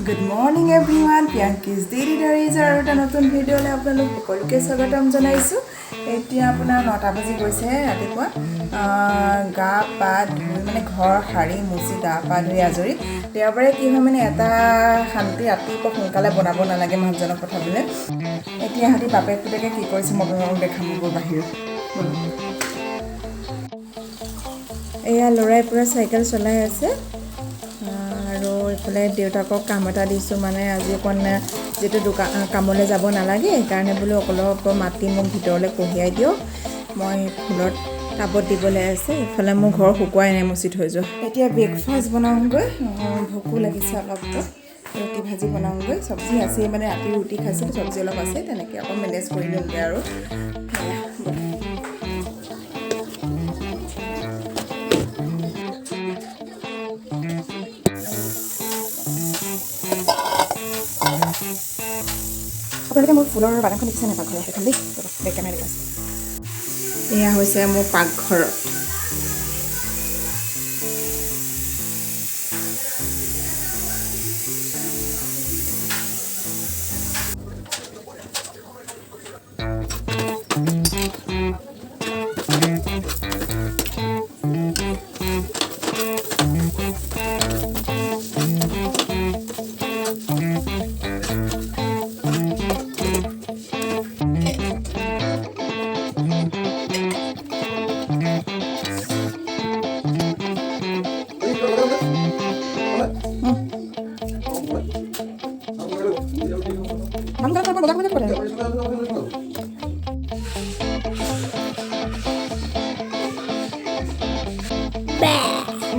Good morning everyone, Piyanki's daily diaries আৰু এটা নতুন ভিডিঅ'লৈ আপোনালোক সকলোকে স্বাগতম জনাইছোঁ। এতিয়া আপোনাৰ 9টা বাজি গৈছে ৰাতিপুৱা। গা পা ধুই, মানে ঘৰ সাৰি মুচি গা পা ধুই আজৰি। দেওবাৰে কি হয়, মানে এটা শান্তি, ৰাতিপুৱা সোনকালে বনাব নালাগে মানুহজনক পঠাবলৈ। এতিয়া সিহঁতি বাপেক পুতেকে কি কৰিছে মই আপোনালোকক দেখাম গৈ বাহিৰত। ব'লক। এয়া ল'ৰাই পূৰা চাইকেল চলাই আছে আৰু এইফালে দেউতাকক কাম এটা দিছোঁ। মানে আজি অকণ যিটো দোকান কামলৈ যাব নালাগে, সেইকাৰণে বোলো অলপ মাটি মোক ভিতৰলৈ কঢ়িয়াই দিয়ক, মই ফুলত টাবত দিবলৈ আছে। ইফালে মোৰ ঘৰ শুকুৱাই নাই, মুচি থৈ যোৱা। এতিয়া ব্ৰেকফাষ্ট বনাওঁগৈ, ভোকো লাগিছে অলপকৈ। ৰুটি ভাজি বনাওঁগৈ, চব্জি আছেই, মানে ৰাতি ৰুটি খাইছিলোঁ, চব্জি অলপ আছে, তেনেকৈ অকণ মেনেজ কৰি দিওঁগৈ আৰু সেয়া, ব'লক। আপোনালোকে মোৰ ফুলৰ বাগানখন দেখিছে নাই? পাকঘৰৰ সেইখন দেই, ৰ'ব, বেক কেমেৰা দেখাইছোঁ। এয়া হৈছে মোৰ পাকঘৰত।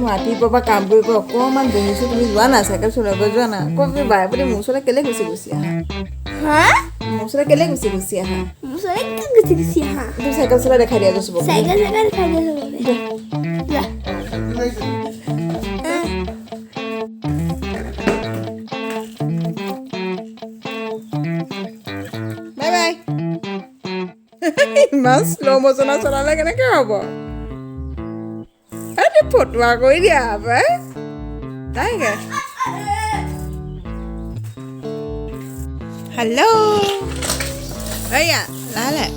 মই ৰাতিপুৱাৰ পৰা কাম কৰি কৰি অকণমান বহিছোঁ, তুমি যোৱা না, চাইকেল চলাব যোৱা না। আকৌ তুমি বাৰে প্ৰতি মোৰ ওচৰলৈ কেলৈ গুচি গুচি আহা? হা? মোৰ ওচৰলৈ কেলৈ গুচি গুচি আহা? মোৰ ওচৰলৈ কিয় গুচি গুচি আহা? তুমি চাইকেল চলাই দেখাই দিয়া চবকে। চাইকেল চলাই দেখাই দিয়া চবকে। যোৱা। Bye bye. ইমান শ্ল' মোচনত চলালে কেনেকৈ হ'ব? এই ফটোৱা কৰি দিয়া পাই তাইকে। হেল্ল', এইয়া লাহে লাহে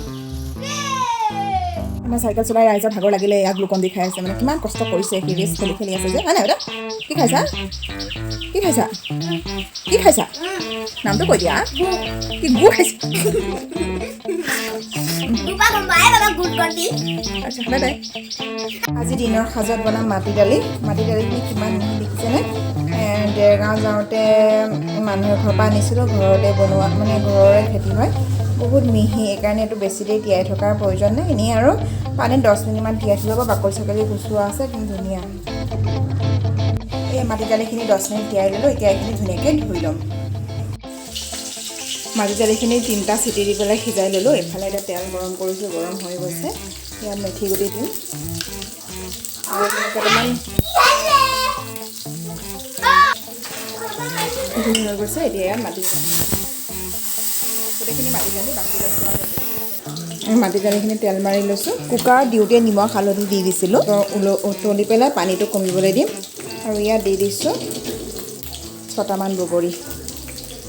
আমাৰ চাইকেল চলাই ৰাইজৰ ভাগৰ লাগিলে, এয়া গ্লুকন দি খাই আছে। মানে কিমান কষ্ট কৰিছে সি, ৰেচ খেলি খেলি আছে যে, হয় নাই বেটা? কি খাইছা? কি খাইছা? কি খাইছা? নামটো কৈ দিয়া। কি গু খাইছা? আচ্ছা, বাই বাই। আজি দিনৰ সাজত বনাম মাটি দালি। মাটি দালিখিনি কিমান মিহি দেখিছেনে? দেৰগাঁও যাওঁতে মানুহৰ ঘৰৰ পৰা আনিছিলোঁ, ঘৰতে বনোৱা, মানে ঘৰৰে খেতি হয়, বহুত মিহি, সেইকাৰণে এইটো বেছি দেৰি তিয়াই থকাৰ প্ৰয়োজন নাই। এনেই আৰু পানীত 10 মিনিটমান তিয়াই থ'ব, বাকলি চাকলি গুচোৱা আছে, একদম ধুনীয়া। এই মাটি দালিখিনি 10 মিনিট তিয়াই ল'লোঁ, এতিয়া এইখিনি ধুনীয়াকৈ ধুই ল'ম। মাটি দালিখিনি 3টা চিটি দি পেলাই সিজাই ল'লোঁ। এইফালে এতিয়া তেল গৰম কৰিছোঁ, গৰম হৈ গৈছে। ইয়াত মেথি গুটি দিম আৰু কেইটামান এইখিনি হৈ গৈছে। এতিয়া ইয়াত মাটি গোটেইখিনি মাটি দালি বাকি লৈছোঁ আৰু মাটি দালিখিনি তেল মাৰি লৈছোঁ। কুকাৰত দিওঁতে নিমখ হালধি দি দিছিলোঁ। উতলি পেলাই পানীটো কমিবলৈ দিম। আৰু ইয়াত দি দিছোঁ 6টামান বগৰী।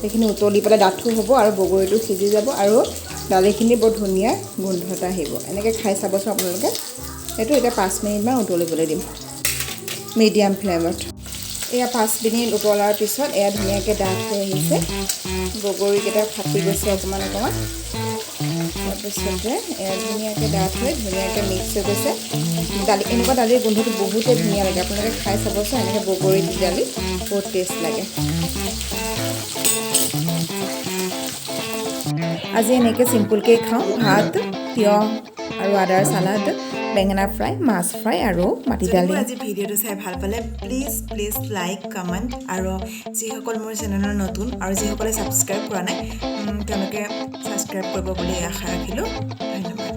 সেইখিনি উতলি পেলাই ডাঠো হ'ব আৰু বগৰীটো সিজি যাব আৰু দালিখিনি বৰ ধুনীয়া গোন্ধ এটা আহিব। এনেকৈ খাই চাবচোন আপোনালোকে। এইটো এতিয়া 5 মিনিটমান উতলিবলৈ দিম মিডিয়াম ফ্লেমত। এয়া 5 মিনিট উতলাৰ পিছত এয়া ধুনীয়াকৈ ডাঠ হৈ আহিছে, বগৰীকেইটা ফাটি গৈছে অকণমান অকণমান। তাৰপিছতে এয়া ধুনীয়াকৈ ডাঠ হৈ ধুনীয়াকৈ মিক্স হৈ গৈছে। দালি এনেকুৱা দালিৰ গোন্ধটো বহুতেই ধুনীয়া লাগে, আপোনালোকে খাই চাবচোন। এনেকৈ বগৰী দি দালি বহুত টেষ্ট লাগে। আজি এনেকৈ চিম্পুলকৈ খাওঁ, ভাত, তিয়ঁহ আৰু আদাৰ চালাড, বেঙেনা ফ্ৰাই, মাছ ফ্ৰাই আৰু মাটি দালি। আজি ভিডিঅ'টো চাই ভাল পালে প্লিজ প্লিজ লাইক, কমেণ্ট, আৰু যিসকল মোৰ চেনেলৰ নতুন আৰু যিসকলে ছাবস্ক্ৰাইব কৰা নাই, তেওঁলোকে ছাবস্ক্ৰাইব কৰিব বুলি আশা ৰাখিলোঁ। ধন্যবাদ।